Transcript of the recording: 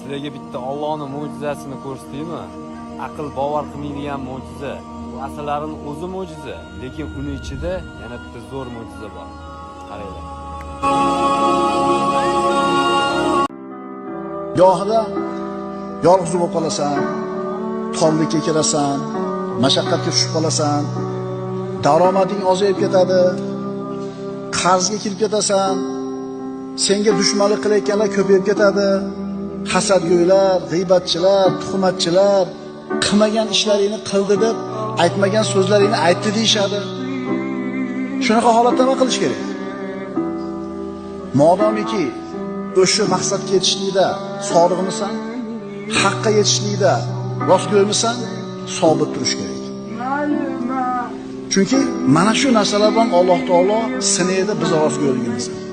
Sizlarga bitta Allohning mo'jizasini ko'rsataymi? Aql bovar qilmaydigan mo'jiza. Bu asalarining o'zi mo'jiza, lekin uni ichida yana bitta zo'r mo'jiza bor. Qaranglar. Gohida yolg'iz bo'lib qolasan, torlikka kirasan, mashaqqatga tushib qolasan, daromading ozayib ketadi, qarzga kirib ketasan, senga dushmanlik qilayotganlar ko'payib ketadi, hasadgo'ylar, g'iybatchilar, tuhmatchilar qilmagan ishlaringni qildi deb, aytmagan so'zlaringni aytdi deyishadi. Shunaqa holatda nima qilish kerak? Modomiki o'sha maqsadga yetishlikda sodiqmisan, haqqa yetishlikda rostgo'ymisan, sobit turish kerak. Chunki mana shu narsalar bilan Alloh taolo sinaydi biz rostgo'yligimizni.